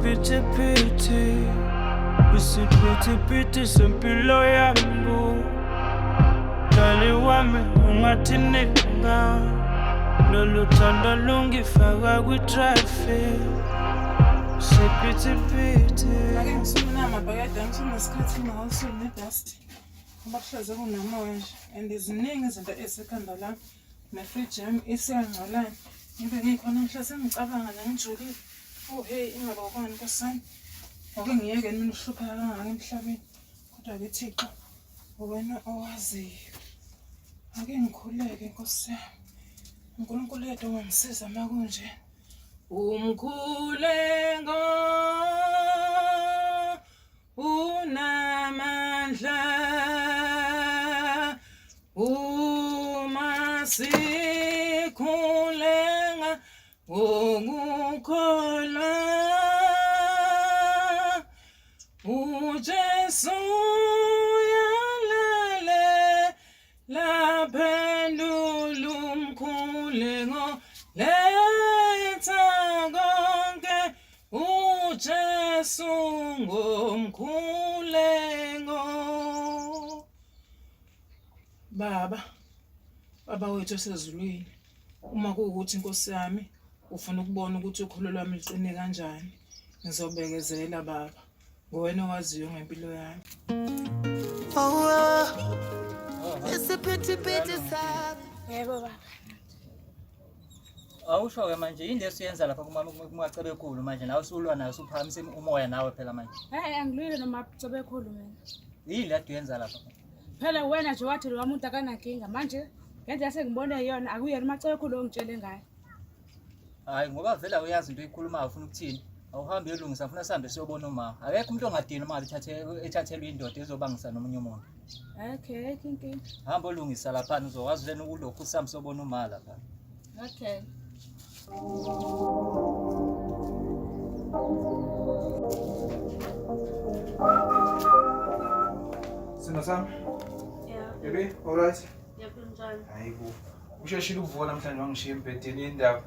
Isiphithiphithi, isiphithiphithi sempilo yami. Mdali wami ungathi ninga lolu thando lungifaka kwi-traffic. Siphithiphithi. Ake ngisume namabhakede ngisunesikhathi ngawusuli ne-dust ngoba kuhleze kunomoya nje and ziningi izinto ezisekhanda lami nefriji yami isiyangcolana ngibe ngikhona ngihlase sengicabanga nangijulile. Oh hey ingaba kwani Nkosi yami. Ake ngiyeke mina ukuhlupheka kangaka emhlabeni. Kodwa-ke Thixo uwena owaziyo. Ake ngikhuleke Nkosi yami. uNkulunkulu yedwa ongangisiza uma kunje. Umkhuleko unamandla uma sikhulenga ngokukholwa uJesu uyalale laphendula umkhuleko letha konke uJesu ngomkhuleko. Baba, Baba wethu osezulwini, uma kuwukuthi Nkosi yami ufuna ukubona ukuthi ukholo lwami luqine kanjani, ngizobekezela Baba, ngowena owaziyo ngempilo yami. Oh, isiphithiphithi sakho. Yebo baba. Awusho-ke manje yini lesiyenza lapha kumacebekhulu manje nawe usulwa naye usuphakamisa umoya nawe phela manje. Hey angilwile nomacebekhulu mina. Yini le uyenza lapha? Phela wena nje wathi lo muntu akanankinga manje ngendlela sengibone yona akuyena umacebekhulu ongitshele ngayo. Hayi ngoba vele uyazi into oyikhulumayo ufuna ukuthini. Awuhambe uyolungisa funa sihambe siyobona uma. Akekho umuntu ongadini uma ethathe ethathelwe indoda ezobangisa nomunye umuntu. Okay, ayikho inkinga. Hamba olungisa lapha uzokwazi lena ukulokhu sihambe siyobona uma lapha. Okay. Sino sami? Yeah. Baby, all right? Ngiyaphila njani? Hayibo. Usheshile ukuvuka namhlanje wangishiya embhedeni indaba.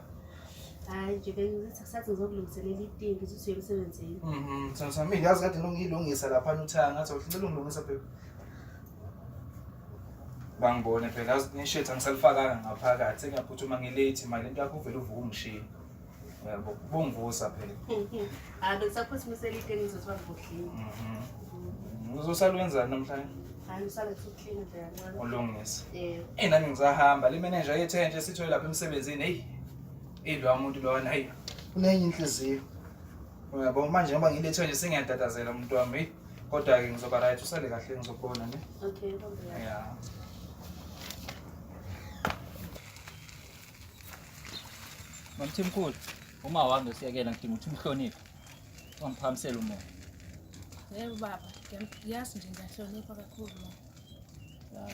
Hayi nje bengithi kusathi ngizokulungiselela itiye ngithi uye emsebenzini. Mhm, sino sami yazi kade ngiyilungisa lapha uthanga ngathi awuhlele ungilungisa baby. Bangibone phela yazi neshirt angisalifakanga ngaphakathi sengiyaphuthuma ngilate mali into yakho uvele uvuka ungishiye. Uyabo, ubongivusa phela. Hayi bengisaphuthumisela itiye ngizothi bangibudlile. Mhm. Uzosala wenzani namhlanje? Hayi ngisale ngisoklina nje kancane. Ulungise. Yebo. Eyi nami ngisahamba le manager yethu entsha esithole lapha emsebenzini heyi eyi lowa muntu lona heyi unenye inhliziyo uyabo manje ngoba ngilethe nje sengiyatatazela umuntu wami heyi kodwa-ke ngizoba right usale kahle ngizokubona ne Okay, uhambe kahle. ya Mamthimkhulu, uma wami usiyekela ngidinga ukuthi umhloniphe. Ungiphakamisele umoya. Yebo baba, ngiyazi nje ngiyahlonipha kakhulu baba.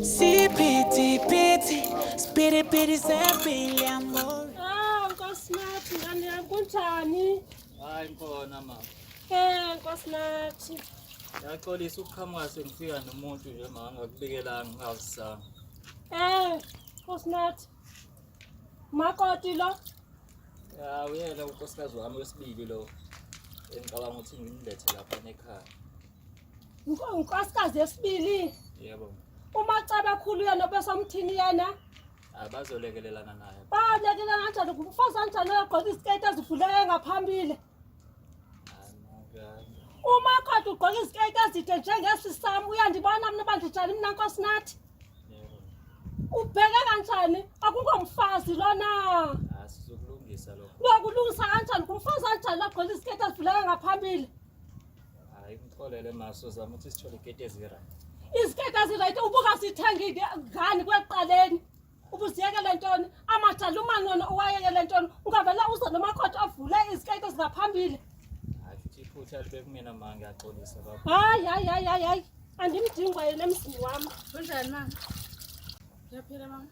Siphithiphithi, siphithiphithi sempilo yami. Ah, Nkosinathi ngane yami kunjani? Hayi ngikhona mama. Eh, Nkosinathi. Ngiyaxolisa ukuqhamuka sengifika nomuntu nje mama ngakubikelanga ngingazisanga. Eh, Nkosinathi. Makoti lo. Ya uyena unkosikazi wami wesibili lo. Engicabanga ukuthi ngimlethe lapha ekhaya. Unkosikazi yesibili. Yebo. Umacaba khulu yena obesomthini yena. Abazolekelelana naye. Balekelela kanjani umfazi kanjani oyogqoka iziketi ezivuleke ngaphambili? Hayi, mama, Umakoti ugqoka iziketi ezide njengesisami uyandibona mina uba ndinjani mina Nkosinathi. Yebo. Ubheke kanjani? Akungomfazi lona. Ah, sizokulungisa lokho. Uyokulungisa kanjani? Kumfazi kanjani logqoka iziketi ezivuleke ngaphambili? Hayi ngixolele maso zama ukuthi sithole iketi eziright. Iziketi eziright ubuka sithengile ngani kwekuqaleni? Ubuziyekele ntoni? Amajalumane wona uwayekele ntoni? Ungavele uze nomakoti ovule iziketi ezingaphambili. Hayi futhi iphutha libe kumina ma ngiyaxolisa baba. Hayi hayi hayi hayi hayi. Andimdingi kwayena emzini wami. Kunjani mama? Uyaphila mama?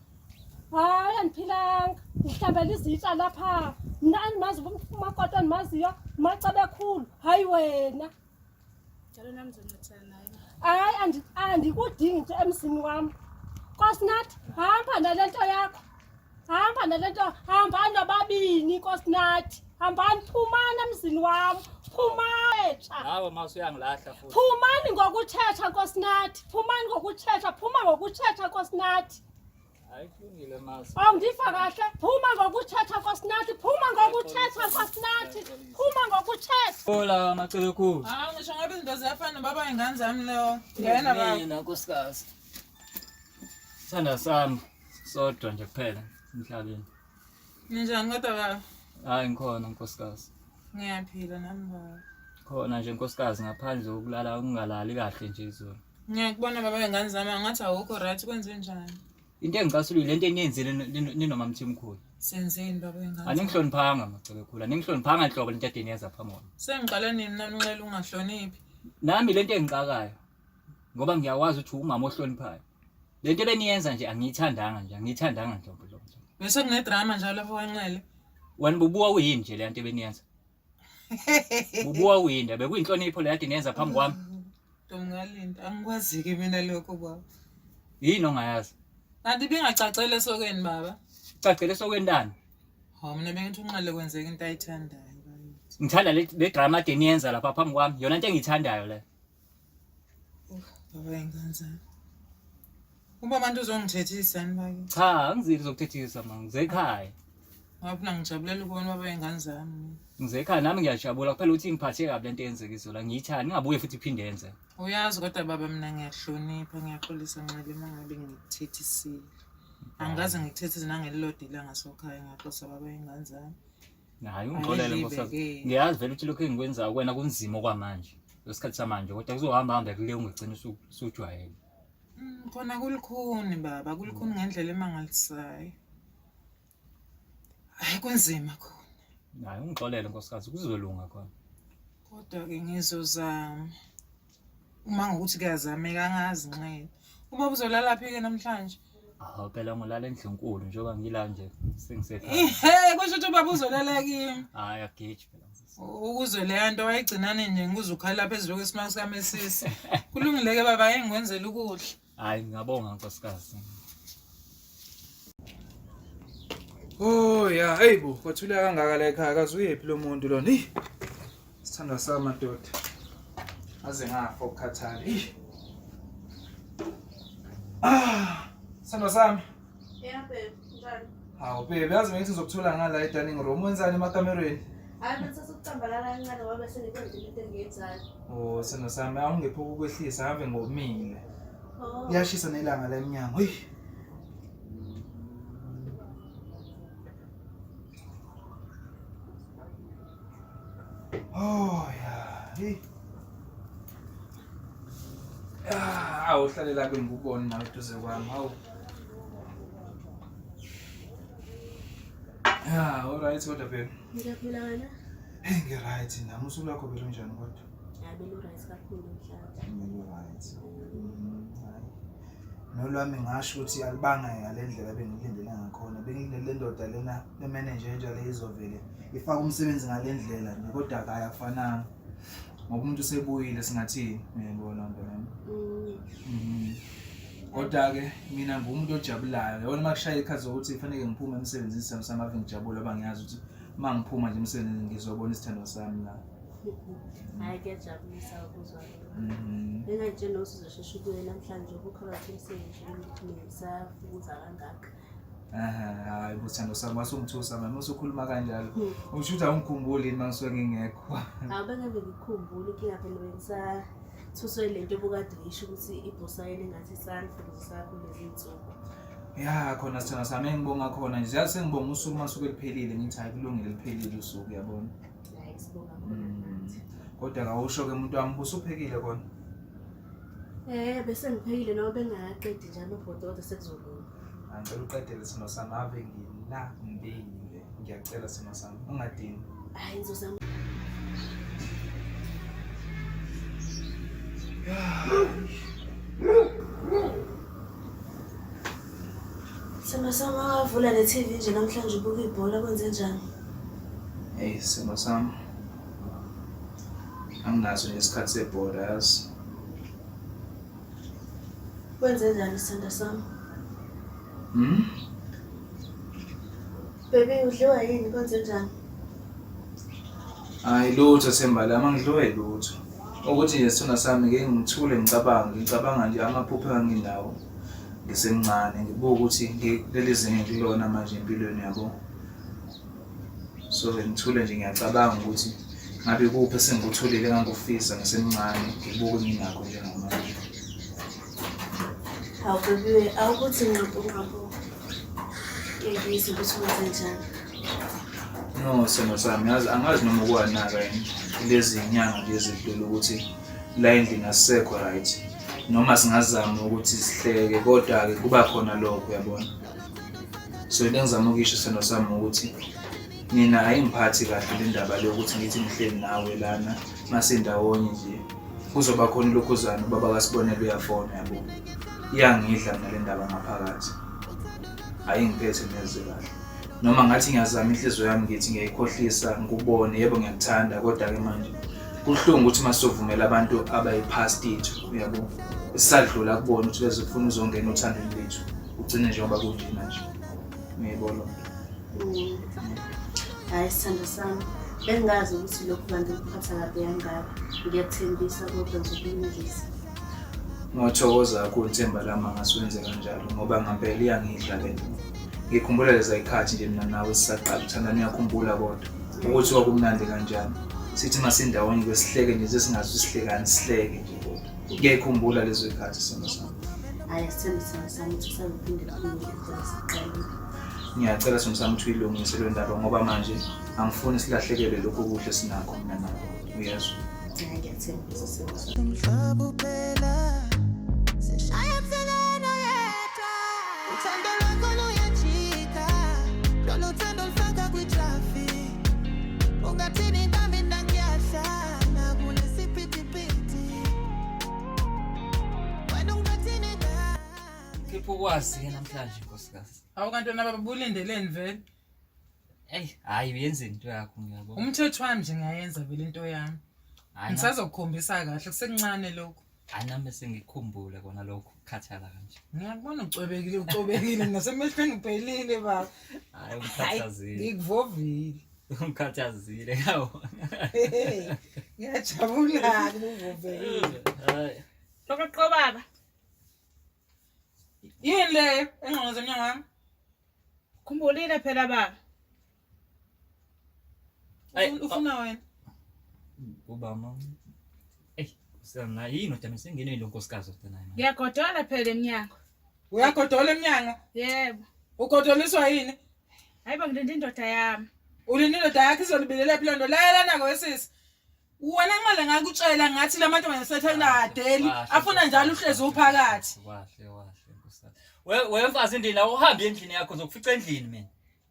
Hayi andiphilanga. Ngihlambela izitsha lapha. Mina andimazi umakoti andimaziyo, uMacebekhulu. Hayi wena. Njalo nami ngizoncedisana naye. Hayi andikudingi nje emzini wami. Nkosinathi, hamba nale nto yakho. Hamba nalento, hambani nobabini Nkosinathi. Hambani phumani emzini wami. Phumani. Hawo mase uyangilahla futhi. Phumani ngokuthetha Nkosinathi. Phumani ngokuthetha, phuma ngokuthetha Nkosinathi. Hayi kulungile mase. Awundiva kahle. Phuma ngokuthetha Nkosinathi. Phuma ngokuthetha Nkosinathi. Phuma ngokuthetha. Hola Macelekhulu. Hawu ngisho ngabe izinto ziyafana baba ingane zami leyo. Ngena baba. Mina nkosikazi. Sithanda sami sodwa nje kuphela emhlabeni. Ninjani kodwa baba? Hayi ngikhona nkosikazi. Ngiyaphila nami baba. Khona nje nkosikazi ngaphandle kokulala ukungalali kahle nje izolo. Ngiyakubona baba ingane zami angathi awukho right kwenze njani? Into engicasulile lento eniyenzile ninoma Mthimkhulu. Senzeni baba ingane? zami? Aningihloniphanga Macelekhulu, aningihloniphanga nhlobo lento ade niyenza phambi kwami. Sengiqale nini nami nxele ungahloniphi? Nami lento engixakayo ngoba ngiyawazi ukuthi umama ohloniphayo. Lento ebeniyenza nje angiyithandanga nje, angiyithandanga nhlobo nhlobo. Bese kunedrama njalo lapho wanxele. Wena bubuka uyini nje le nto ebeniyenza? Bubuka uyini? Bekuyinhlonipho le kade niyenza phambi kwami. Ntomgalinda angikwazi-ke mina lokho baba. Yini ongayazi? Kanti ibingacacele esokweni baba. Cacele esokweni lani? Hawu mina bengithi unxele kwenzeka into ayithandayo bakithi. Ngithanda le drama ade niyenza lapha phambi kwami. Yona into engiyithandayo le. Baba ingane zami. Uba abantu uzongithethisa yini bakithi? Cha, angizile uzokuthethisa ma, ngize ekhaya. Ngoba phela ngijabulela ukubona baba ingane zami. Ngize ekhaya nami ngiyajabula kuphela ukuthi ingiphathe kabi lento eyenzeka izolo. Angiyithandi, ingabuye futhi iphinde yenzeke. Uyazi kodwa baba mina ngiyahlonipha, ngiyaxolisa nxele uma ngabe ngikuthethisile. Angikaze ngikuthethise nangelilodwa ilanga sokhaya, ngiyaxolisa baba ingane zami. Hayi ungixolele nkosikazi. Ngiyazi vele ukuthi lokhu engikwenzayo kuwena kunzima okwamanje. Lesikhathi samanje kodwa kuzohamba hambe kule ungagcina usujwayele. Khona kulukhuni baba, kulukhuni ngendlela emangalisayo. Hayi kunzima khona. Hayi ungixolele nkosikazi kuzolunga khona. Kodwa-ke ngizozama. Uma ngokuthi kuyazameka angazi nxele. Ubaba uzolala phi-ke namhlanje? Hawu phela ngolala endlunkulu njengoba ngila nje sengisekhaya. Ihe, kusho ukuthi ubaba uzolala kimi. Hayi agiji phela. Ukuzwe leya nto wayigcinane nje ngikuze ukhala phezulu kwesimanga sikamesisi. Kulungile-ke baba, ake ngikwenzele ukudla. Hayi ngiyabonga nkosikazi. Oh ya, hey bo, kwathula kangaka la ekhaya kaze uyephi lo muntu lona? Ih. Sithandwa sami madoda. Aze ngafa ukukhathala. Ih. Ah, sithandwa sami. Yeah, babe. Njani? Hawu baby, yazi ngithi ngizokuthola ngala e-dining room. Wenzani emakamerweni? Hayi mina sasikucambalala kancane ngoba bese ngikwenzile into engiyenzayo. Oh, sithandwa sami, awungiphi ukukwehlisa ave ngomile. Oh. Liyashisa nelanga la emnyango. Hey. Oh yeah. Hey. Ah, awuhlale la ngikubone nawe eduze kwami. Hawu. Yeah, all right kodwa babe. Ngiyaphila wena? Hey, ngi-right nami. Usuku lwakho belunjani kodwa? Hayi belu-right kakhulu namhlanje. Belu-right. Hayi. Nolwami ngasho ukuthi alibanga ngale ndlela bengilindele ngakhona. Bengilindele le ndoda lena le manager entsha le izovele ifake umsebenzi ngale ndlela nje kodwa akayi akufananga. Ngoba umuntu usebuyile singathini? Uyayibona nto leyo. Kodwa-ke mina ngumuntu ojabulayo. Yabona uma kushaya ikhathi zokuthi kufanele ngiphume emsebenzini sami sami ave ngijabule ngoba ngiyazi ukuthi uma ngiphuma nje emsebenzini ngizobona isithandwa sami la. Hhayi kuyajabulisa ukuzwa lokho. Bengayitshela nokuthi uzosheshe ubuye namhlanje ubukhona emsebenzini ngisafukuza kangaka. Hayi bo sithandwa sami wasungithusa mama usukhuluma kanjalo. Usho ukuthi awungikhumbuli yini uma ngisuke ngingekho. Hawu bengeke ngikukhumbule inkinga phela bengisathuswe le nto obukade uyisho ukuthi ibhosayini engathi isanifukuzisa kakhulu lezi nsuku. Ya khona sithandwa sami engibonga khona nje. Yazi sengibonga usuku uma suke liphelile ngithi hayi kulungile liphelile usuku uyabona. Hhayi sibonga khona nathi. Kodwa kawusho ke umuntu wami usuphekile kona. Bese ngiphekile noma bengakaqedi nje amabhodo kodwa sekuzolunga. Angicela uqedele sithandwa sami ave ngilambile. Ngiyacela sithandwa sami ungadini. Hhayi ngizozama. Sithandwa sami wavula le TV nje namhlanje ubuka ibhola kwenze njani? Hey sithandwa sami. Anginaso nje isikhathi sebhola yazi. Kwenze njani sithandwa sami? Baby udliwa yini kwenze njani? Hayi lutho Themba lami angidliwe lutho. Ukuthi nje sithuna sami ngeke ngithule ngicabange, ngicabanga nje amaphupho enganginawo ngisemncane ngibuka ukuthi kuleli zinga engikulona manje empilweni yabo. So ngithule nje ngiyacabanga ukuthi ngabe kuphi esengikutholile engangikufisa ngisemncane ngibuke nginakho njengamanje. Hawu baby awukuthi nqabu nqabu. Ngiyizwa ukuthi wenze njani. No simo sami yazi angazi noma ukwanaka yini lezi nyanga nje ezidlule ukuthi la endlini asisekho right noma singazama ukuthi sihleke kodwa-ke kuba khona lokho uyabona so into engizama ukuyisho sithando sami ukuthi mina ayingiphathi kahle le ndaba le ukuthi ngithi ngihleli nawe lana masindawonye nje kuzoba khona ilokhuzana ubaba kasibonelo uyafona yabo iyangidla mina le ndaba ngaphakathi ayingiphethe neze kahle noma ngathi ngiyazama inhliziyo yami ngithi ngiyayikhohlisa ngikubone yebo ngiyakuthanda kodwa-ke manje kubuhlungu ukuthi uma sizovumela abantu abayi-past yethu uyabo esisadlula kubona ukuthi bezofuna uzongena othandweni lethu ugcine njengoba kunjena nje uyayibona loo nto mm. Hhayi sithando sami, bengingazi ukuthi lokhu kanti kuphatha kabi kangaka. Ngiyakuthembisa kodwa ngizokulungisa. Ngothokoza kakhulu ithemba lami angasiwenze kanjalo ngoba ngampela iyangidla le nto. Ngikhumbula leza yikhathi nje mina nawe sisaqala uthandana uyakhumbula kodwa ukuthi kwakumnandi kanjani. Sithi masindawonye ke sihleke nje sesingazi sihlekani sihleke nje kodwa. Ngiyayikhumbula lezo yikhathi simo sami. Hhayi sithembe sithando sami ukuthi usazophinde kubuyele indlela siqalile. Ngiyacela simo sami ukuthi uyilungise le ndaba ngoba manje angifuni silahlekelwe lokhu kuhle sinakho mina nawe. Uyezwa? Hhayi ngiyathembisa simo sami. Umhlaba uphela sishaya emseleni oyedwa uthando lwakho luyajika lolu thando lufaka kwi-traffic ungathini nami nangiyahlala kulesiphithiphithi wena ungathini ngami Khipha ukwazi-ke namhlanje nkosikazi. Hawu kanti wena baba bulindeleni vele? Eyi, hhayi uyenzeni into yakho ngiyabona. Umthetho wami nje ngiyayenza vele into yami. Hhayi, Ngisazokukhombisa kahle kusekuncane lokhu. hhayi nami sengikukhumbule kona lokho ukukhathala kanje. Ngiyakubona ucwebekile ucobekile nasemehlweni uphelile baba. Hhayi ungikhathazile. Ngikuvovile. Ungikhathazile yawo. Hey, ngiyajabula ukuvovekile. Hhayi. Lokoqo baba. Yini leyo engqondo emnyango wami? Khumbulile phela baba. Ayi, Ufuna wena. Ubaba. Eyi, usana yini odwa sengenwe lo nkosikazi odwa naye. manje. Ngiyagodola phela emnyango. Uyagodola emnyango. Yebo. Ugodoliswa yini? Hayi bo ngilinde indoda yami. Ulinde indoda yakho izolibilela phi loo nto? Layelana wesisi. Wena nqale ngakutshela ngathi la mantombazane sethena adeli Wahle, afuna njalo uhlezi uphakathi. Wahle wahle nkosikazi. We we mfazi ndini awuhambi endlini yakho ngizokufica endlini mina.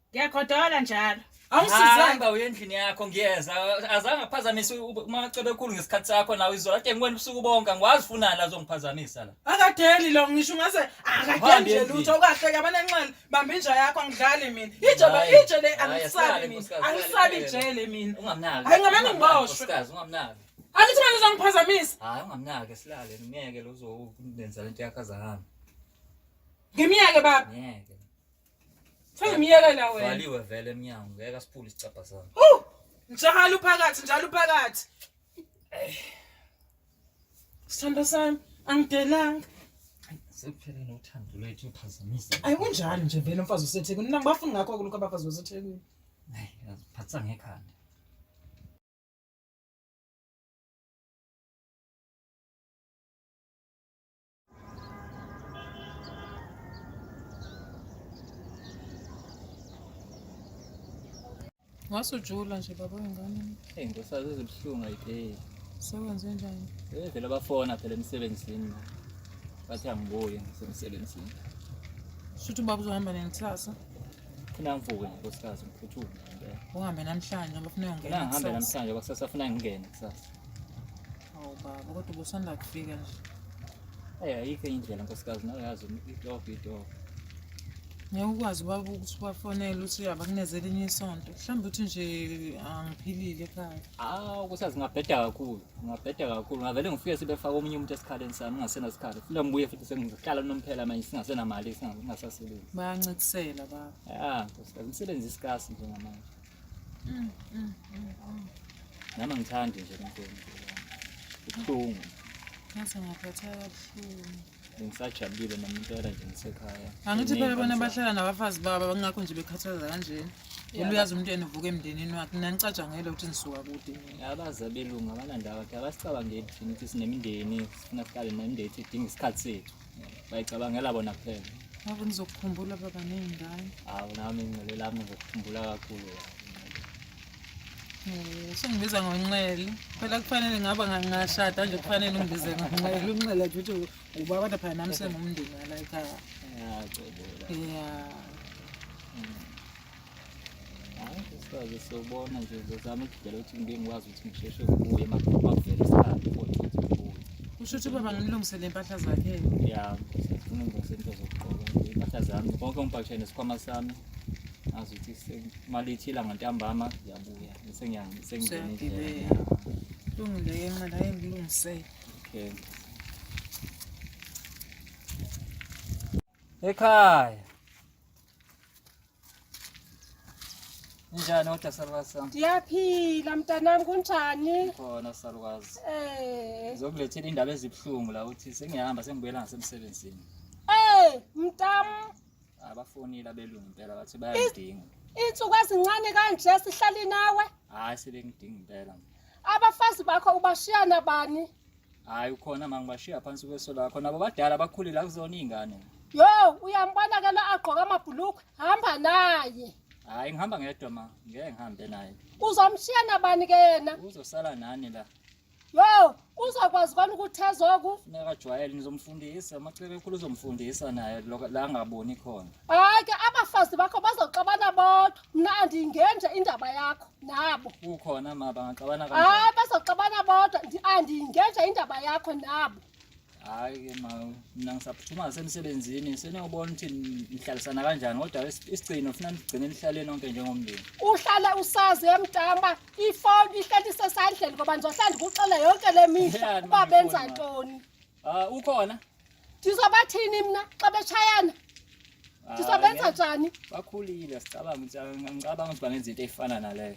Ngiyagodola njalo. Awusizanga. Hamba uye endlini yakho ngiyeza. Azange aphazamise umacebe ekhulu ngesikhathi sakho nawe izolo. Ade ngiwena ubusuku bonke angikwazi ufunani la uzongiphazamisa la. Akadeli lo ngisho ungase akadeli Uhambe nje endlini. lutho kahle ke abanenxele bamba inja yakho angidlali mina. Ijele Hhayi. ijele Hhayi, angisabi asilale, mina. nkosikazi, Angisabi asilale. ijele mina. Ungamnaki. Hhayi, ngamane Ungamnaki, ngiboshwe. Nkosikazi ungamnaki. Angithi manje uzongiphazamisa. Hayi ungamnaki silale ngeke lo uzowenza lento yakho azahambe. Ngimiyeke baba. Ngeke. Sengimiyekela wena. Valiwe vele emnyango ngeke asiphule isicabha sami. Hu! Njalo uphakathi, njalo uphakathi. Sithando sami, angidelanga. Sekuphelele uthando lwethu uphazamisa. Ayi kunjalo nje vele umfazi useThekwini. Mina ngibafuni ngakho lokho abafazi baseThekwini. Hayi, aziphatha ngekhanda. Wasujula nje baba wengane. Hey nkosikazi ezibuhlungu ayipheli. Sewenze njani? Eh vele bafona phela emsebenzini. Bathi angibuye ngisemsebenzini. Shuthi ubaba uzohamba nini kusasa? Funa ngivuke nje nkosikazi ngiphuthume ngempela. Uhambe namhlanje ngoba funa Funa uyongena ngihambe kusasa. namhlanje kwakusasa funa ngingene kusasa. Hawu baba, kodwa ubusanda kufika nje. Hey ayikho enye indlela nkosikazi nawe yazi itoho itoho. Ngeke ukwazi ubaba ukuthi ubafonele uthi abakuneze elinye isonto. Mhlawumbe uthi nje angiphilile ekhaya. Ah, ukuthi ngingabheda kakhulu, ngingabheda kakhulu. Ngavele ngifike sebefaka omunye umuntu esikhaleni sami ngingasenasikhala. Funa ngibuye futhi sengihlala nomphela manje singasenamali singasasebenzi. Bayancisela baba. Ya, nkosikazi, umsebenzi isikasi njengamanje. Nami angithandi nje lenkonzo. Kubuhlungu. Ngaze ngaphatheka kabuhlungu. Bengisajabulile nami impela nje ngisekhaya. Angithi phela bona bahlala nabafazi babo bangakho nje bekhathaza kanjena. Vele uyazi umuntu yena uvuka emndenini wakhe. Mina ngicajangela ukuthi nisuka kude nina. Abaze abelungu abanandaba ke abasicabangeli thina ukuthi sinemindeni sifuna sihlale nemindeni ethu idinga isikhathi sethu. Bayicabangela bona kuphela. Ngakho ngizokukhumbula baba ney'ngane. Hawu nami ngcele lami ngizokukhumbula kakhulu. Eh, Usungibiza ngonxele. Phela kufanele ngaba ngashada nje kufanele ungibize ngonxele. Unxele nje uthi ubaba kodwa phela nami sengumndeni wala ekhaya. Ya cebola. Yeah. Hayi sikaze sobona nje ngizozama ukudela ukuthi ngike ngikwazi ukuthi ngisheshe ngibuye makuvela isikhathi futhi ukuthi ngibuye. Kusho ukuthi ubaba ngimlungisele impahla zakhe. Ya, sifuna ngilungise into zokugqoka nje impahla zami konke ngipakishe nesikhwama sami. Ngazi ukuthi malithi ilanga ntambama ngiyabuya bese sengingena endlini. Siyagibela. Lungile ke nxele ake ngilungisele. Okay. Ekhaya. Ninjani kodwa salukazi sami? Ndiyaphila mntanam kunjani? Khona salukazi. Eh. Ngizokulethela indaba ezibuhlungu la uthi sengiyahamba sengibuyela ngasemsebenzini. Eh, mntam, Abafonile abelungu impela bathi bayangidinga. iinsuku ezincane kanje sihlali nawe. Hayi sebengidinga impela. Abafazi bakho ubashiya nabani? Hayi ukhona mangibashiya phansi kweso lakho nabo badala bakhulile akuzona iy'ngane. Yo, uyambona ke lo agqoka amabhulukwe, hamba naye. Hayi ngihamba ngedwa ma, ngeke ngihambe naye. Uzomshiya nabani ke yena? Uzosala nani la? Yo, uzokwazi kona ukutheza oku? Funeka ajwayele nizomfundisa, amacebo ekhulu uzomfundisa naye la angaboni khona. Hayi ke abafazi bakho bazoxabana bodwa. Mna andiyingeni nje indaba yakho nabo. Ukhona ma bangaxabana kanjani? Hayi bazoxabana bodwa, andiyingeni nje indaba yakho nabo. Hayi ke ma, mina ngisaphuthuma ngasemsebenzini, seniyobona ukuthi nihlalisana kanjani kodwa isigcino funa nigcine nihlale nonke njengomndeni. Uhlale usazi emntama ifoni ihleli isesandleni ngoba ndizohlala ndikuxela yonke le mihla Yeah, uba ma, benza ifoni, ma. ntoni. Ah, ukhona? Ndizobathini mna xa betshayana? Ndizobenza njani? Bakhulile sicabanga ukuthi angicabanga ukuthi bangenza into efana naleyo.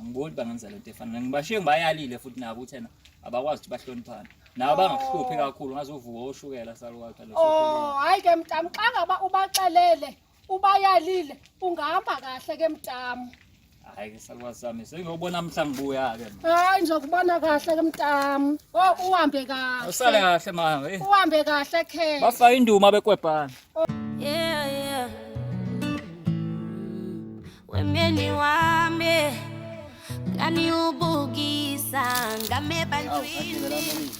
Angiboni bangenza lento efana naleyo. Ngibashiye ngibayalile futhi nabo ukuthi ena abakwazi ukuthi bahloniphane. Nabo bangakuhluphi kakhulu ngazovuka oshukela salukazi phela. Oh, hayi ke mntam xa ngaba ubaxelele ubayalile ungahamba kahle ke mntam. Hayi ke salukazi sami sengiyobona mhla ngibuya ke. Hayi ngizokubona kahle ke mntam. Oh, uhambe kahle. Usale kahle mama. eh. Uhambe kahle khe. Bafaka induma bekwebhana. Yeah, yeah. Wemyeni wami ngani ubukisa ngame ebantwini.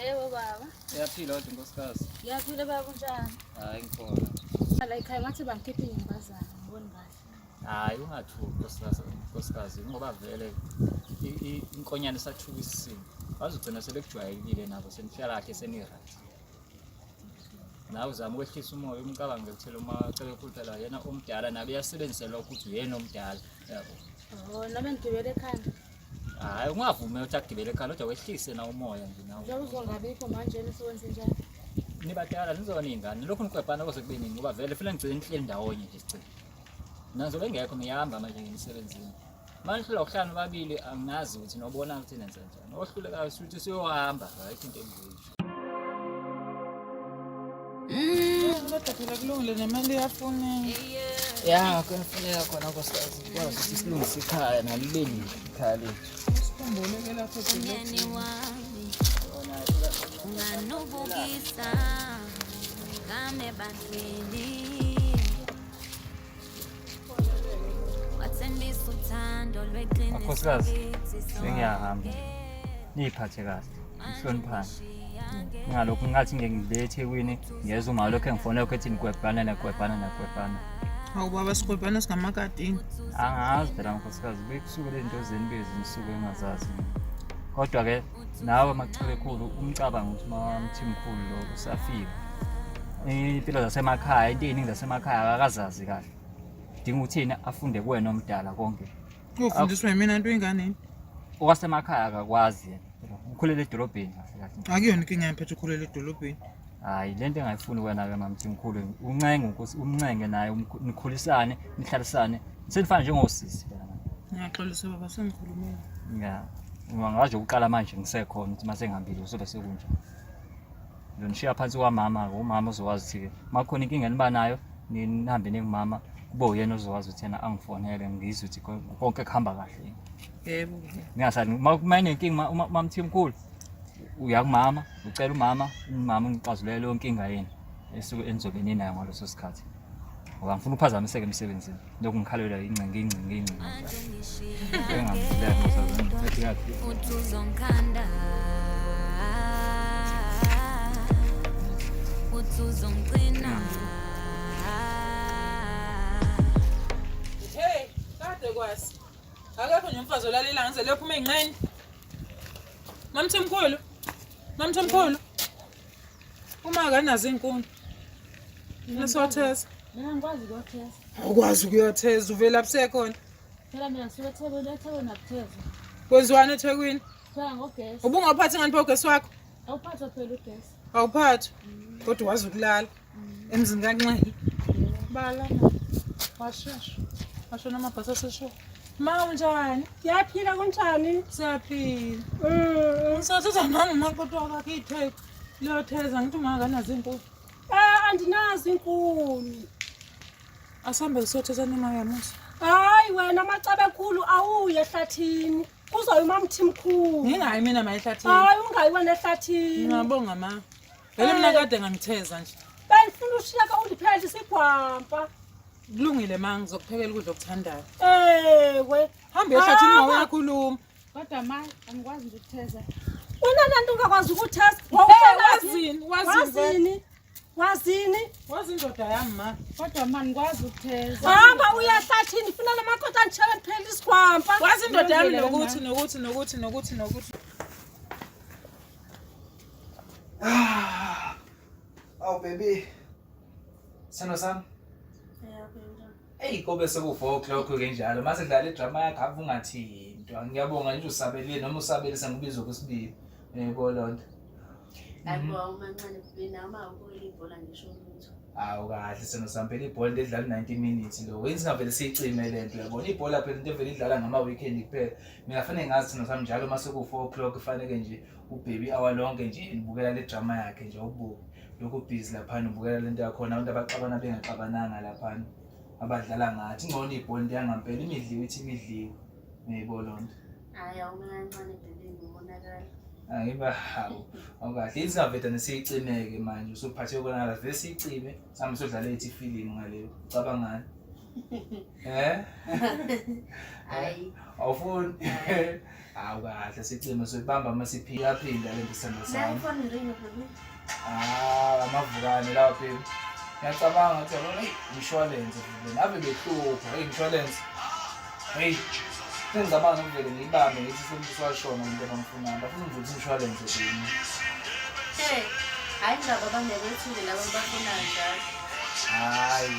Yebo baba. Uyaphila kodwa nkosikazi. Ngiyaphila baba unjani? Hayi ngikhona. La ekhaya ngathi bangikhiphe inyumbazana, ngiboni kahle. Hayi ungathuki nkosikazi, nkosikazi ngoba vele inkonyane isathuka isisini. Bazogcina sebekujwayelile nabo senihlala kahle seni-right. Nawe uzama ukwehlisa umoya umcabange kuthela uma cele phela yena omdala nabe uyasebenzisa lokho ukuthi uyena omdala yabo. Oh, nami ngigibele ekhanda. Hayi ungavumi ukuthi akugibele ekhanda kodwa wehlise na umoya nje nawe. Njengoba uzongabikho manje nisewenze njani? Nibadala nizona iy'ngane lokhu nikwebhana koze kube nini ngoba vele funa ngigcine nihleli ndawonye nje sigcine. Mina ngizobe ngekho ngiyahamba manje ngisemsebenzini. Manje hlula ukuhlala nobabili angazi ukuthi nobona ukuthi nenza njani. Ohlulekayo ukuthi siyohamba ayikho into engizoyisho. Kodwa phela kulungile nemali iyafuneka. Ya, kuyafuneka khona nkosikazi kwazi ukuthi silungise ikhaya nalibe lihle ikhaya lethu. Sikhumbule ke lapho Wemyeni wami nganubukisa ngame ebantwini. Wathembisa uthando lweqiniso Makhosikazi, kithi sengiyahamba. sonke. Niyiphathe kahle, nihloniphane. Ngalokhu ngathi ngeke ngibe eThekwini ngezwe uma lokho engifonela lokho ethi nikwebhana nakwebhana nakwebhana. Hawu baba sikwebhana singamakadini. Angazi phela nkosikazi bekusuke le nto zeni nisuke engazazi. Kodwa ke nawe macele khulu umcabango ukuthi mamthimkhulu lo usafika. Impilo zasemakhaya, into ey'ningi zasemakhaya akakazazi kahle. Dinga ukuthini afunde kuwena omdala konke. Ufundiswa yimina into ingane yini? Okwasemakhaya akakwazi yena. Ukhulele edolobheni kahle kahle. Akuyona inkinga yami phethe ukhulele edolobheni. Hayi lento engayifuni wena ke mamthimkhulu uncenge unkosi umncenge naye nikhulisane nihlalisane senifana njengosisi phela manje. Ngiyaxolisa baba sengikhulumile. Ya. Ungaje uqala manje ngisekhona ukuthi mase ngihambile uzobe sekunje. Ngizonishiya phansi kwamama ke umama uzowazi ukuthi ke makhona inkinga eniba nayo nihambe nikumama kube uyena ozowazi ukuthi yena angifonele ngizwe ukuthi konke kuhamba kahle. Yebo. Ningasali uma inenkinga mamthimkhulu uya kumama ucela umama umama ungixazulele leyo nkinga yenu esuke enizobe ninayo ngaleso sikhathi ngoba ngifuna uphazamiseke emsebenzini lokhu ngikhalela ingcinga ingcinga ingcinga uthi uzongikhanda uthi uzongigcina. Hey, kade kwasi. Akekho nje umfazi olalela ngize lephuma ey'nqeni. Mamthemkhulu. Mamthemkhulu. Uma akanazo inkuni. Ngisotheza. Mina ngikwazi ukuyotheza. Awukwazi ukuyotheza uvela busekhona. Phela mina ngisuke eThekwini, eThekwini akuthezwa. Kwenziwani eThekwini? Phela ngogesi. Ubungawuphathi ngani pho ugesi wakho? Awuphathwa phela ugesi. Awuphathwa. Kodwa wazi ukulala emzini kaNxele. Bala. Washesha. Washona amabhasi asesho. Ma unjani? Ngiyaphila kunjani? Siyaphila. Mm. Ngisathatha nami umakoti wakakhe itheko. Liyotheza ngithi uma akanazo inkuni. Eh andinazo inkuni. Asambe siyotheza noma yamusa. Hayi wena amacaba ekhulu awuye ehlathini. Kuzoya umamthimkhulu. Ngingayi mina ma ehlathini. Hayi ungayi wena ehlathini. Ngiyabonga ma. Vele mina kade ngangitheza nje. Bengifuna ushiyeka undiphele isigwampa. Kulungile ma ngizokuphekela ukudla okuthandayo. Ewe. Hambe ehlathini ma uyakhuluma. Kodwa ma angikwazi nje ukutheza. Unalento ungakwazi ukutheza. Wazini, wazini. Wazini? Wazini? Wazi indoda yami ma. Kodwa ma ngikwazi ukutheza. Hamba uyahlathini funa la makoti andishele ndiphele isikhwampa. Wazi indoda yami nokuthi nokuthi nokuthi nokuthi nokuthi. Ah. Awu baby. Sithando sami. Eyi kobe seku-4 o'clock ke njalo mase dlala idrama yakho ave ungathintwa. Ngiyabonga nje usabelile noma usabele sengikubiza okwesibili. Yebo lonto. Hayi bo umancane mina uma ubukela ibhola ngisho lutho. Awu kahle sithando sami phela ibhola into edlala 90 minutes lo. Wenza singavele siyicime le nto uyabona. Ibhola phela into evele idlala ngama-weekend kuphela. Mina fanele ngazi sithando sami njalo mase ku-4 o'clock kufanele nje ubaby hour lonke nje ngibukela le drama yakhe nje ubuke. Lokhu busy laphana ubukela lento yakhona abantu abaxabana bengaxabananga laphana abadlala ngathi ingcono ibhola into yangampela imidliwe ithi imidliwe uyayibona loo nto. Hayi awume kancane baby ngomonakalo. Angiba hawu awukahle yini singaveda nesiyicimeke manje usuphathe ukonakala vele siyicime sihambe sodlala ethi ifilimu ngaleyo ucabangani eh Hayi. Awufuni hawu kahle sicime soyibamba uma siphila yaphinda le nto sithando Nayi sami. ifoni ringi baby. Ah, amavukane lawa baby. Ngiyacabanga ukuthi yabona hey insurance vele ave behlupha hey insurance. Hey sengicabanga nokuvele ngiyibambe ngithi semuntu washona umuntu abamfunayo bafuna ngivulise insurance baby. Hey, hayi ndaba bangeke labo bafunayo njalo. Hayi.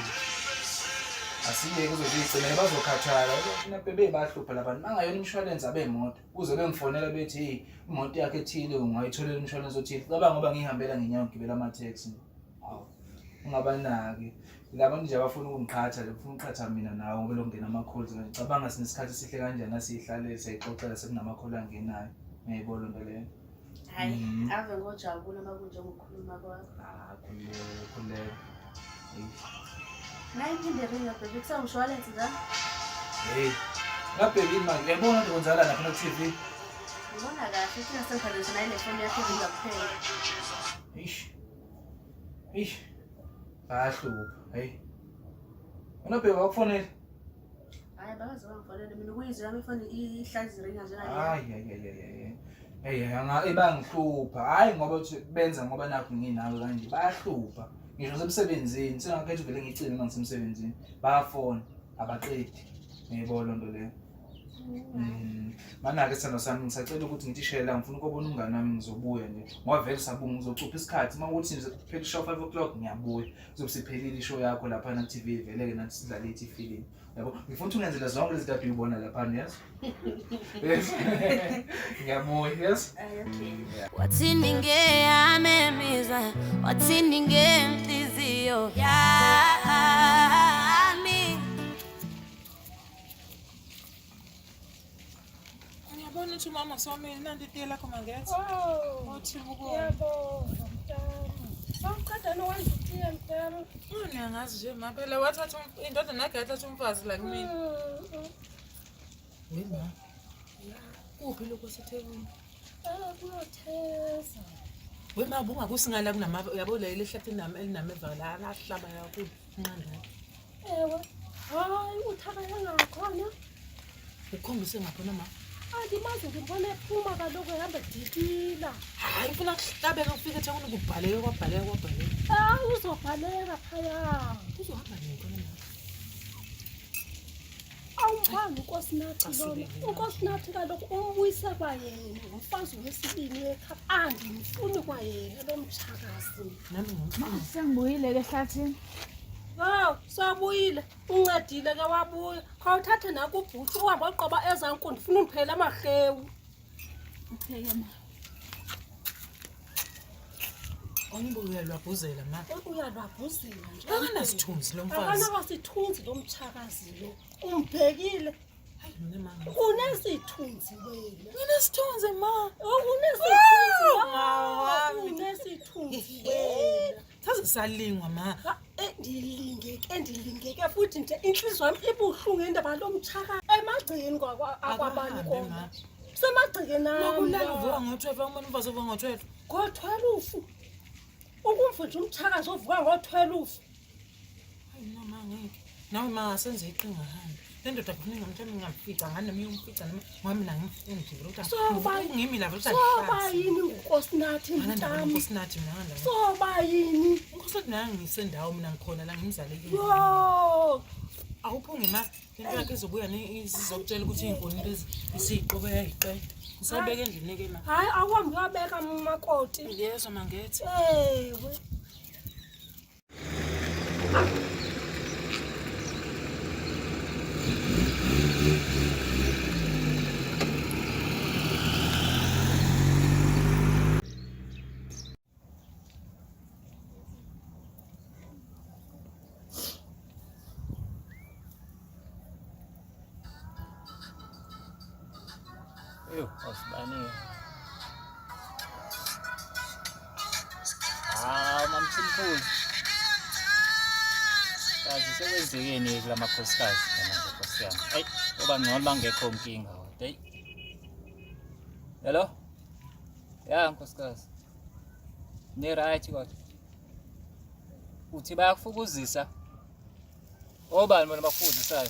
Asiyeke uzozigcina bazokhathala. Mina bebe bahlupha labantu. Bangayona imshwalense abemoto. Uze bengifonela bethi hey imoto yakhe ethile ungayitholela umshwalense othile. Cabanga ngoba ngihambela ngenyawo ngigibela ama-taxi. Hawu. Ungabanaki. Labantu nje abafuna ukungiqhatha nje bafuna ukuqhatha mina nawe ngoba lokungena ama-calls kanje. Cabanga sinesikhathi esihle kanjani asihlalele siyayixoxela sekunama-call angenayo. Uyayibona loo nto leyo? Hayi, Mhm. ave ngojabula uma kunjengokukhuluma kwakho. Ah, khululeka, khululeka. Eish. Nayi iphinde ringa baby kusawumshwalense njalo. Hey, ngabheki manje uyabona ukuthi kwenzakalani lapha ku-TV? Ngibona kahle thina sengikhalisa nayi le foni yakho ringa kuphela. Eish. Eish. Bayahlupha, hey. Wena bheki wakufonela? Hayi bakaze bangifonele mina ukuyizwa yami ifoni ihlezi ringa njengale. Hayi hayi hayi hayi. Hey, anga ibangihlupha. Hayi ngoba uthi benza ngoba nakho nginawe kanje bayahlupha. Ngisho semsebenzini sengakhetha vele ngicime uma ngisemsebenzini. Bayafona abaqedi. Ngiyibona loo nto leyo. Mana-ke sithando sami ngisacela ukuthi ngithi shela ngifuna ukubona umngane wami ngizobuya nje. Ngoba vele sabunga ngizocupha isikhathi uma ukuthi nje kuphela ishow 5 o'clock ngiyabuya. Kuzobe siphelile ishow yakho lapha na TV vele-ke nathi sidlale ithi ifilimu. Yabo ngifuna ukuthi ungenzele zonke lezi zinto uyibona lapha yes? Yes. Ngiyabuya yes? Okay. Wathini ngeyamemizwa, wathini ngenhliziyo yami. Ngiyabona ukuthi umama somile nanti itiye lakho mangethe. Oh, Uthi ukubona. ngiyabonga mntana. Sawuqeda nokwenza itiye mntana. Ngiyangazi nje ma phela wathatha indodana yakhe yathatha umfazi la kumina. Mm, Wema. Kuphi lokho seThekwini? Eh, kuyotheza. Wema ubungakusingala kunama yabo le lehlathi nami elinameva la lahlaba kakhulu inqanda. Ewe. Hayi, uthakele ngakhona. Ukhombise ngakhona ma. Andimazi ngimbona ephuma kaloku ehamba edikila. Hayi ngifuna kuhlabeka kufika eThekwini kubhaleke kwabhaleka kwabhaleka. Hayi, uzobhaleka phaya. Uzohamba nini khona ma? Awumbani uNkosinathi lona. Asukele. UNkosinathi kaloku umbuyise kwayena ngumfazi wesibini ekhaya. Andimfuni kwayena lo mtshakazi. Nami ngimfuna. Sengibuyile ke ehlathini. Hawu, sawubuyile. Uncedile ke wabuya. Khawuthathe nakubhuti uhambe oqoba ezaa nkundi ufuna undiphela amarhewu. Upheke ma. Onke uyalwabhuzela ma. Uyalwabhuzela nje. Akanasithunzi lo mfazi. Akanakasithunzi lo mtshakazi lo. Umbhekile. Hayi mina ma. Unesithunzi wena. Nginesithunzi ma. Oh, unesithunzi. Mawami. Unesithunzi wena. Saze salingwa ma. Ah, ndilingeke ndilingeke futhi nje inhliziyo yami ibuhlungu indaba lo mtshakazi. Emagcekeni akwabani Akahambe, kona. ma. Semagcekeni ami. Makulala uvuka ngo-12 umona umfazi uvuka ngo-12. Ngo-12. Ukumva nje umtshakazi ovuka ngo-12. Hayi mina ma ngeke. Nawe ma senze iqhinga hambe. Le ndoda kufuneka ngamthanda ngingamfica ngani noma iyomfica noma ngoba mina ngimfuni nje vele ukuthi ngimi la vele ukuthi Soba angihlazi. yini nguNkosinathi Angandaba mntami? noNkosinathi mina angandaba. Soba yini? UNkosinathi mina ngisendawo mina ngikhona la ngimzalekile. Yo! Awuphunge ma lento yakhe izobuya izokutshela ukuthi iy'nkuni lezi isiyiqobe yayiqeda. Ngisayibeka endlini ke ma. Hayi awuhambe uyobeka umakoti. Ngiyezwa mangethe. Ewe. Eyo, awusibani. Hawu, mamthimkhulu. Kazi sekwenzekeni kula makhosikazi manje nkosi yami. Eyi, kuba ngcono bangekho nkinga kodwa. Eyi. Hello? Ya nkosikazi. Ni right kodwa. Uthi bayakufukuzisa. Obani bona bakufukuzisayo?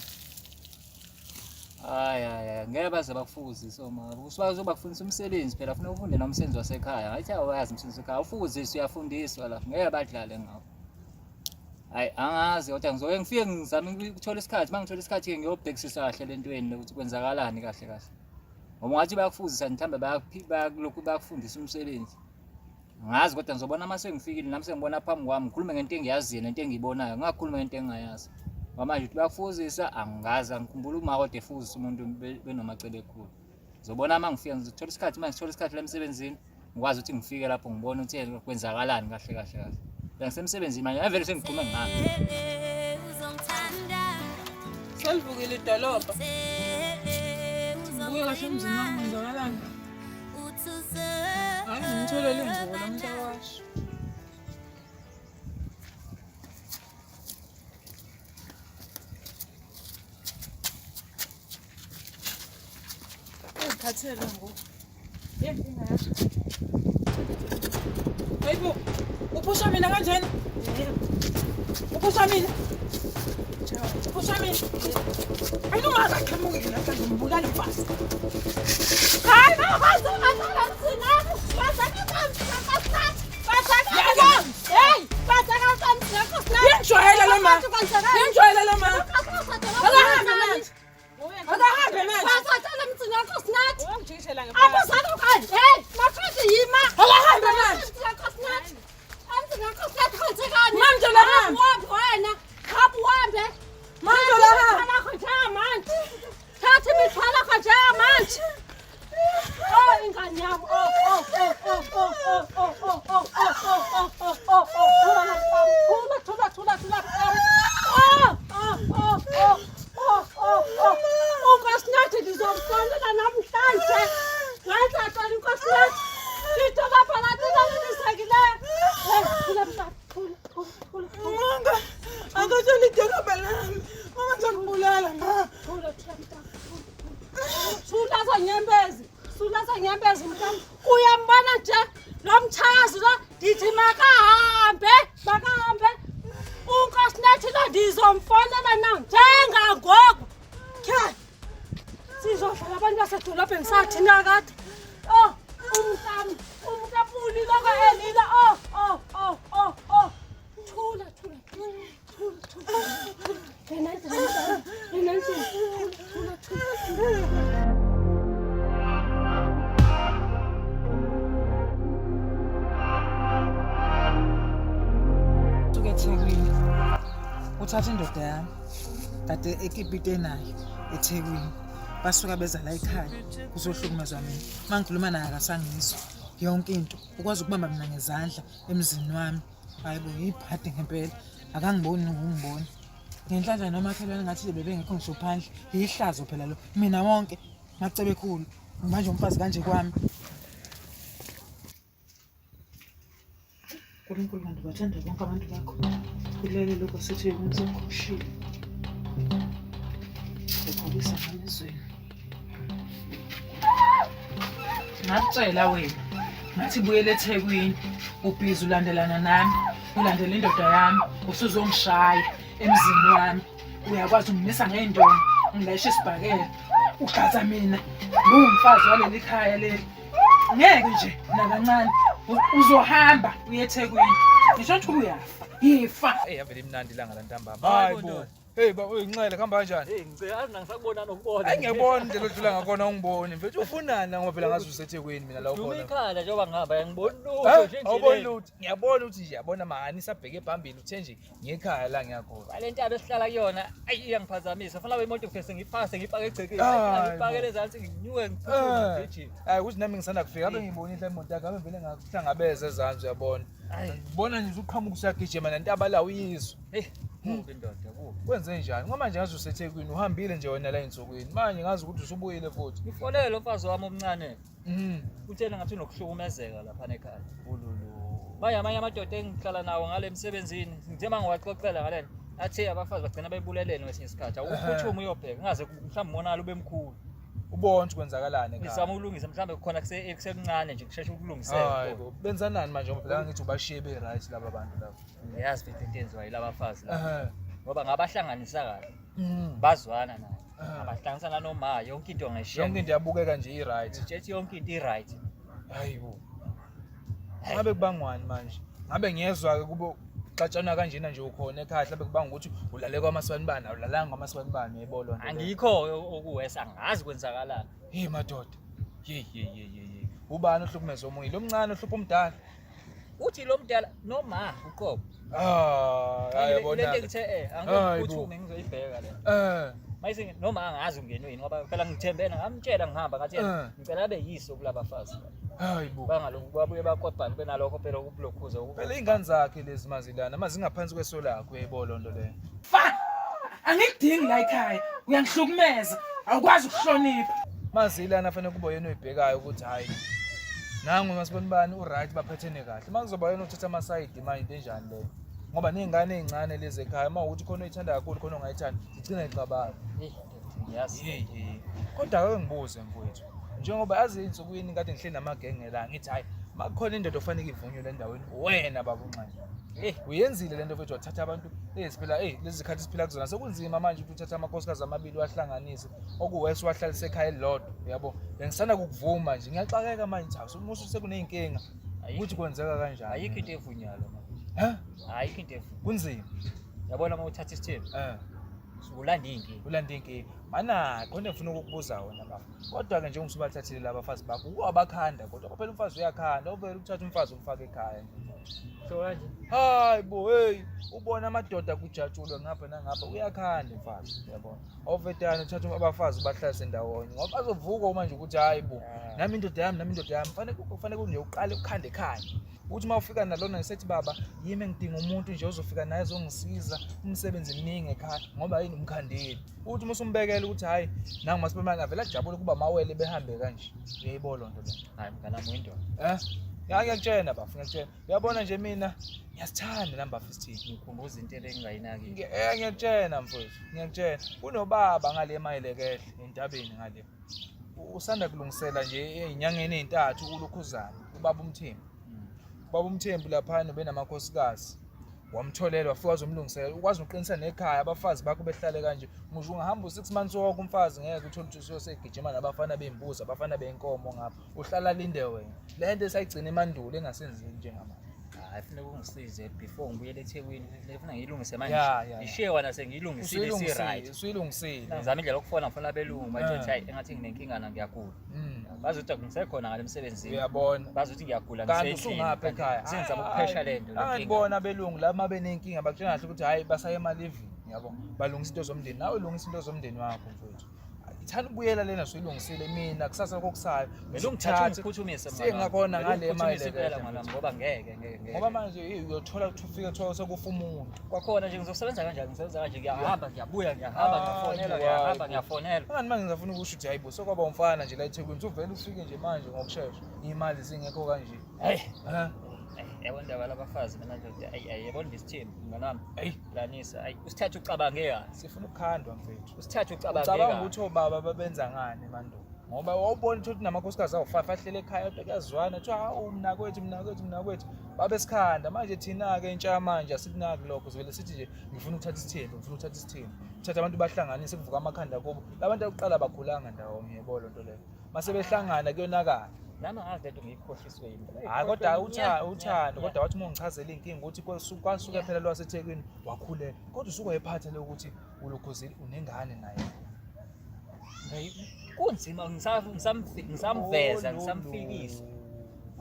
Hayi hayi hayi, ngeke baze bakufukuzise oma. Usibazobafundisa umsebenzi phela ufuna ufunde nomsebenzi wasekhaya. Hayi awazi umsebenzi wasekhaya. Ufukuziswe uyafundiswa la. Ngeke badlale ngawo. Hayi angazi kodwa ngizoke ngifike ngizame ukuthola isikhathi. Uma ngithola isikhathi-ke ngiyobhekisisa kahle le ntweni ukuthi kwenzakalani kahle kahle. Ngoba ungathi bayakufuzisa mhlawumbe bayakulokhu bayakufundisa umsebenzi. Ngazi kodwa ngizobona uma sengifikile nami sengibona phambi kwami ngikhulume ngento engiyaziyo nento engiyibonayo ngingakhulumi ngento engingayazi. Ngoba manje ukuthi bayakufuzisa angazi angikhumbuli uma kodwa efuzisa umuntu benomacebo ekhulu. Ngizobona uma ngifika ngizothola isikhathi uma ngithola isikhathi la emsebenzini ngikwazi ukuthi ngifike lapho ngibone ukuthi kwenzakalani kahle kahle kahle. Ngisemsebenzini manje avele sengiphume ngapha. Selivukile idolobha. Buya kahle emzini wami kwenzakalani? Hayi ngimtholele ingubo lo mntakwasho. Ngikhathele ngoku. Yenkinga yakho. Hayibo, uphusha mina kanjena? Uphusha mina? Uphusha mina? Hayi noma akaqhamuki namhlanje ngibulala umfazi. Hayi babazi ungahlala msinami. Hey, Ngijwayele lo ma. Ngijwayele lo ma. Akahambe manje. Akahambe manje. Emzini wakho Sinathi. Ungangijikijela ngempela. Abuzali kanje. Hey, Makhoti yima. Awuhambe manje. Emzini wakho Sinathi. Emzini wakho Sinathi kwenzekani? Manje la hambe. Uhambe wena. Hamba uhambe. Manje la hambe. Imithwalo yakho njengamanje. Thatha imithwalo yakho njengamanje. Oh, ingane yami. Oh, oh, oh, oh, oh, oh, oh, oh, oh, oh, oh, oh, oh, oh, oh. Thula la mntwana. Thula, thula, thula, thula mntwana. Oh, oh, oh, oh, oh, oh, oh. UNkosinathi ndizomfonela namhlanje. Ngenza ntoni uNkosinathi? Idolobha lathi lalilisekileyo. Hey, thula mntwana. Thula, thula, thula, thula. Manga, akatshela idolobha lami. Mama ngizokubulala ma. Thula, thula mntwana. Thula zanyembezi. Thula zanyembezi mntwana. Uyambona nje lo mtshazi lo ndithi makahambe, makahambe. UNkosinathi lo ndizomfonela na njengangoku. Tyha. Sizodlala abantu basedolobheni sathina kade. Oh, umntami, umntapuli loko elila. Oh, oh, oh, oh, oh. Thula, thula, thula, thula, thula. Ngena endlini, mntana. Ngena endlini. Thula, thula, thula. Suke eThekwini. Uthatha indoda yami. Kade ekipite nayo eThekwini. Basuka beza la ekhaya kuzohlukumezwa mina. Uma ngikhuluma naye akasangizwa. Yonke into ukwazi ukubamba mina ngezandla emzini wami. Hayi bo yibhadi ngempela. Akangiboni nokungibona. Ngenhlanhla nomakhelwane ngathi bebengekho ngisho phandle. Yihlazo phela lo. Mina wonke ngacebe khulu. Manje umfazi kanje kwami. Nkulunkulu kanti bathanda bonke abantu bakho. Kulele lokho sithi umsokhoshile. Ukhobisa ngamezweni. Ngakutshela wena. Ngathi buyele eThekwini. Ubhizi ulandelana nami. Ulandela indoda yami. Usuzongishaya emzini wami. Uyakwazi ungimisa ngey'ndonga. Ngilayisha isibhakela. Ugqatha mina. Ngiwumfazi waleli khaya leli. Ngeke nje nakancane. Uzohamba uye eThekwini. Ngisho ukuthi uyafa. Yifa. Hey, avele imnandi ilanga lantambama. Hayi bo. Hey ba, uyinxele kuhamba kanjani? Hey, ngicela ngisakubona nokubona. Hayi ngiyabona indlela odlula ngakhona ungiboni. Mfethu ufunani la ngoba phela ngazi useThekwini mina la Duma ukhona. ikhala njengoba ngihamba ngiboni lutho Eh, nje Awuboni endleleni. lutho. Ngiyabona ukuthi nje yabona mahani isabheke phambili uthe nje ngekhaya la ngiyakhona. Wale ntaba esihlala kuyona ayi iyangiphazamisa. Fanele abe imoto ngifese ngiyifake ngiyifake egcekeni. Hayi bo. Ngiyifake ezansi nginyuke ngiphuthume ngigijime. Hayi ukuthi nami ngisanda kufika abe ngibonile inhla imoto yakho abe vele ngakuhlangabeza ezansi uyabona. Hayi. Ngibona nje uqhamuka usiyagijima nantaba la uyizwa. Hey, kubi indoda kubi. Kwenze njani? Ngoba manje ngazi useThekwini uhambile nje wena la ensukwini. Manje ngazi ukuthi usubuyile futhi. Ngifonele lo mfazi wami omncane. Utshela ngathi unokuhlukumezeka lapha ekhaya. Ululu. Manje amanye amadoda engihlala nawo ngale emsebenzini, ngithe mangiwaxoxela ngale athe abafazi bagcina bebulelene kwesinye isikhathi. Awuphuthume uyobheka, ngaze mhlawumbe umonakalo ube mkhulu. Ubone ukuthi kwenzakalani ekhaya. Ngizama ukulungisa mhlawumbe khona kusekuncane nje kusheshe Hayi ukulungiseka. bo, benzanani manje ngoba phela ngithi ubashiye be-right laba bantu laba. Ngiyazi futhi into enziwa yilaba bafazi laba. Ehhe. Ngoba ngabahlanganisa kahle, bazwana naye. Abahlanganisa nanoma yonke into ngishiya. Yonke into yabukeka nje i-right. Ngitshethi yonke into i-right. Hayi bo. Ngabe kubangwani manje? Ngabe ngiyezwa-ke kube xatshanwa kanjena nje ukhona ekhaya mhlawumbe kubanga ukuthi ulale kwamasibani awulalanga kwamasibani uyayibona loo nto leyo. Angikho okuwesa angazi kwenzakalani. Hey madoda. Hey hey hey hey. hey. Ubani ohlukumeza omunye? Lo mncane ohlupha umdala. Uthi lo mdala noma uqobo. Ah, hayi Le yabona. nto ngithe Hayi bo. angikuphuthume ngizoyibheka le. Mayise noma angazi ungenweni ngoba phela ngithembene ngamtshela ngihamba ngathi ngicela abe yiso kulabafazi. Hayi bo. Bangalokhu babuye bakwabhana benalokho phela ukublokhuza Phela ingane zakhe lezi mazilana mazingaphansi kweso lakho uyayibona loo nto leyo. Fa! Angikudingi la ekhaya. Uyangihlukumeza. Awukwazi ukuhlonipha. Mazilana fanele kube yena oyibhekayo ukuthi hayi nangu masiboni bani uright baphethene kahle. Makuzoba yena othatha amasayidi manje into enjani leyo? Ngoba ney'ngane ey'ncane lezi ekhaya uma ukuthi khona oyithanda kakhulu khona ongayithandi zigcina ixabana. Ngiyazi. Hey hey. Kodwa ake ngibuze mfowethu. Njengoba azi ey'nsukwini kade ngihleli namagenge la ngithi hayi makukhona indoda ofanele ivunyelwe endaweni wena baba unxele. Eh, Uyenzile lento mfethu wathatha abantu esiphila eh lezi zikhathi siphila kuzona sekunzima manje ukuthi uthathe amakhosikazi amabili wahlanganise okuwesi wahlalise ekhaya elilodwa uyabo. Bengisanda kukuvuma nje ngiyaxakeka manje cha umusu sekuneyinkinga ukuthi kwenzeka kanjani. Ayikho into evunyalo manje. Ha? Ayikho into evunyalo. Kunzima. Yabona uma uthatha isithembu. Usulanda iy'nkinga. Ulanda iy'nkinga. Mana khona ngifuna ukukubuza wona bafo. Kodwa-ke njengoba usubathathile laba bafazi bakho, wabakhanda kodwa phela umfazi uyakhanda, uvele ukuthatha umfazi umfake ekhaya nje. So kanje. Hayi bo, hey, ubona amadoda kujatshulwe ngapha nangapha, uyakhanda umfazi, uyabona. Awuvedane uthatha abafazi ubahlalise ndawonye ngoba bazovuka manje ukuthi hayi bo, nami indoda yami, nami indoda yami, kufanele nje uqale ukhande ekhaya. Uthi uma ufika nalona ngisethi baba, yimi engidinga umuntu nje ozofika naye ezongisiza umsebenzi mningi ekhaya ngoba yini umkhandeli. Uthi uma usumbekela ukuthi hayi nangu masibemane avele ajabule kuba amawele behambe kanje. Uyayibona loo nto leyo. Hayi mngani wami uyindoda. Eh? Ya ngiyakutshena bafo, ngiyakutshena. Uyabona nje mina ngiyasithanda nami bafo isithini. Ngikhumbuza into ebengingayinakile. Ngiyakutshena mfowethu, ngiyakutshena. Kunobaba ngale emayilekehle entabeni ngale. Usanda kulungisela nje ey'nyangeni ey'ntathu ulokhuzana ubaba uMthembu. Ubaba uMthembu laphana ubenamakhosikazi. Wamtholela wafika wazomlungisela ukwazi nokuqinisa nekhaya abafazi bakho behlale kanje ngisho ungahamba u-6 months wonke umfazi ngeke uthole ukuthi usuyosegijima nabafana bey'mbuzi abafana bey'nkomo ngapha uhlala linde wena le nto esayigcina emandulo engasenzeki njengamanje. Hayi funeka ungisize before ngibuyele eThekwini funa ngiyilungise manje. Ngishiye wena sengiyilungisile si-right. Usuyilungisile. Ngizama indlela yokufona ngifona abelungu bathi ukuthi hayi engathi nginenkinga na ngiyagula. Bazothi ngisekhona ngale emsebenzini. Uyabona. Bazothi ngiyagula Kanti ngisendlini. usungapha ekhaya. Sengizama ukuphesha le nto. Angibona abelungu la uma benenkinga bakutshela kahle ukuthi hayi basaye emalivini yabo. Balungisa into zomndeni. Nawe ulungisa into zomndeni wakho mfowethu. Ithanda ukubuyela lena usuyilungisile mina kusasa kokusayo. Vele ungithathe ungiphuthumise mngani wami. Sengakhona Vele ngale ungiphuthumise mali impela mngani wami ngoba ngeke ngeke ngeke. Ngoba manje hey, uyothola ukuthi ufike kuthiwa sekufa umuntu. Kwakhona nje ngizosebenza kanjani ngisebenza kanje ngiyahamba ngiyabuya ngiyahamba ngiyafonela ngiyahamba ngiyafonela. Manje manje ngizafuna ukusho ukuthi hayibo sokwaba umfana nje la eThekwini usuvele ufike nje manje ngokushesha. Imali zingekho kanje. Hey. Eh. Yabo indaba labafazi mina ndoda ayi ayi yabona ngesithembu mngani wami. Ayi Lanisa ayi usithathe ucabange kahle. Sifuna ukukhandwa mfethu. Usithathe ucabange Ucabanga kahle. ukuthi obaba babenza ngani mandulo? Ngoba wawubona ukuthi namakhosikazi awu-5 ahlele ekhaya kodwa kuyazwana kuthiwa hawu mnakwethu mnakwethu mnakwethu babesikhanda manje thina-ke intsha manje asikunaki lokho sivele sithi nje ngifuna ukuthatha isithembu ngifuna ukuthatha isithembu uthatha abantu bahlanganise kuvuka amakhanda kubo labantu akuqala bakhulanga ndawonye yebo loo nto leyo mase behlangana kuyonakala. Nami angazi lento ngiyikhohliswe yini. Hayi kodwa uthando kodwa wathi uma ungichazela inkinga ukuthi kwasuke phela lwaseThekwini wakhulela kodwa usuke wayephatha le ukuthi ulokhuzile unengane naye. Kunzima ngisamveza ngisamfikisa.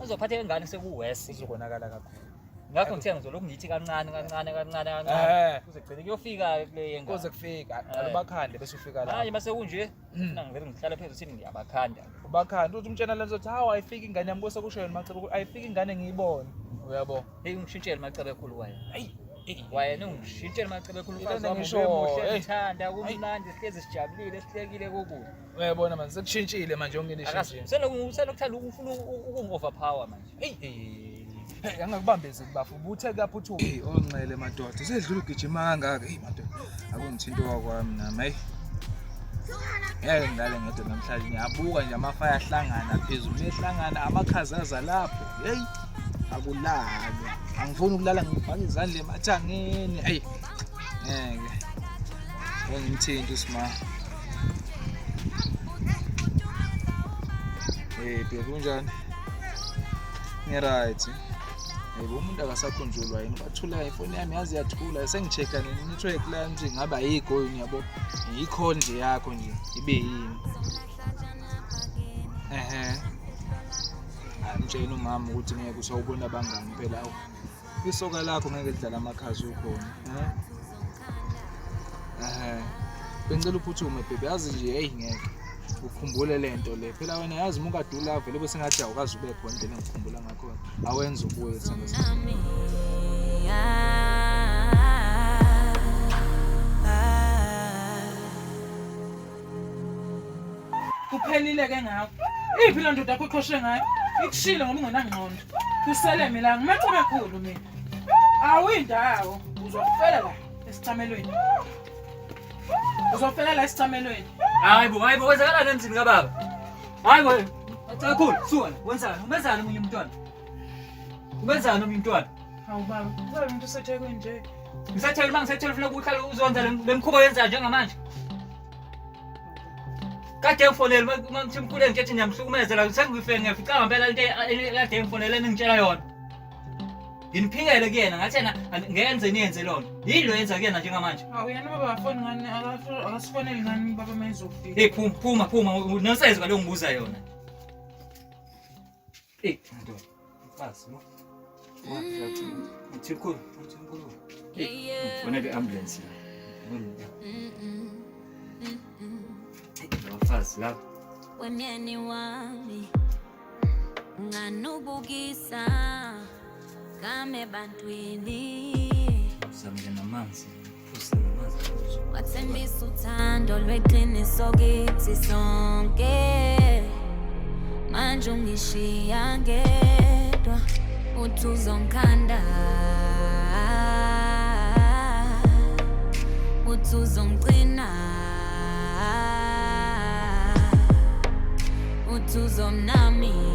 Uzophatha ingane sekuwesi. Uzokonakala kakhulu. Ngakho ngithe ngizolokhu ngithi kancane kancane kancane kancane kuze kugcine kuyofika kule yengane. Kuze kufika alubakhande bese ufika la. Manje mase kunje funa ngivele ngihlale phezulu sithi ngiyabakhanda. Ubakhanda uthi umtshena lento uthi hawu ayifiki ingane yami kose kusho yena Macebo ayifiki ingane ngiyibone. Uyabo. Hey ungishintshele Macebo ekhulu waye. Hey wayena ungishintshele Macebo ekhulu umfazi wami ngisho, ubemuhle hey. ngithanda kumnandi sihlezi sijabulile sihlekile kukuhle. Uyabona manje sekushintshile manje yonke into ishintshile. Senokuthanda ufuna ukungi-overpower manje. Hey hey angakubambezeli bafo ubuthe kuyaphuthuma. Hey onxele madoda sedlula ugijima kangaka. Hey madoda akungithinto wakwami nami hey. Ngeke ngidlale ngedwa namhlanje ngiyabuka nje amafa ayahlangana phezulu mehlangana amakhazaza lapho. Hey akulalwa. Angifuni ukulala ngifake izandla emathangeni. Hey ngeke. Ungimthinti usima. Hey baby kunjani? Ngi-right. Yebo umuntu akasakhunjulwa yini bathula ifoni yami yazi yathula sengi-check-a ne-network la nje ngabe ayikho yini yabo. I-call nje yakho nje ibe yini. Ehhe. Amtshela umama ukuthi ngeke usawubona abangani phela awu. Isoka lakho ngeke lidlale amakhaza ukhona. Eh? Ehhe. Bengicela uphuthume baby yazi nje hey ngeke. Ukhumbule lento le phela wena yazi uma ukadula vele bese ngathi awukaze ube khona indlela engikhumbula ngakhona awenze ubuye sithando sami. Kuphelile ke ngakho. Iphi le ndoda yakho oqhoshe ngayo? Ikushile ngoba ungenangqondo. Kusele mina ngimacebe khulu mina. Awuyindawo uzofela la esicamelweni. Uzofela la esicamelweni. Hayi bo, hayi bo, kwenzakalani emzini kababa? Hayi bo, kakhulu, suka la, wenzani? Umenzani omunye umntwana? Umenzani omunye umntwana? Hawu baba, ubaba umuntu useThekwini nje. Ngisethele uma ngisethele ufuna ukuhlala uzonza le mkhuba oyenzayo njengamanje. Kade ngifonele uma ngithi mkhulu engitshethi ngiyamhlukumeza la sengifike ngiyafica ngempela into ekade ngifonele ningitshela yona. Nginiphikele kuyena ngathi yena ngeke nize niyenze loo nto. Yini lo yenza kuyena njengamanje? Awu yena ubaba afoni ngani akasifoneli ngani baba mayizofika. Hey phuma phuma phuma nonsense kwalo ngibuza yona. Hey ndoda. Mfazi lo. Uthimkhulu, uthimkhulu. Hey, fonela i-ambulance la. Lo mfazi la. Wemyeni wami nganubukisa kame bantwini Uzamile namanzi. Phuza namanzi. Wathembisa uthando lweqiniso kithi sonke manje ungishiya ngedwa uthi uzongikhanda uthi uzongigcina uthi uzomnami.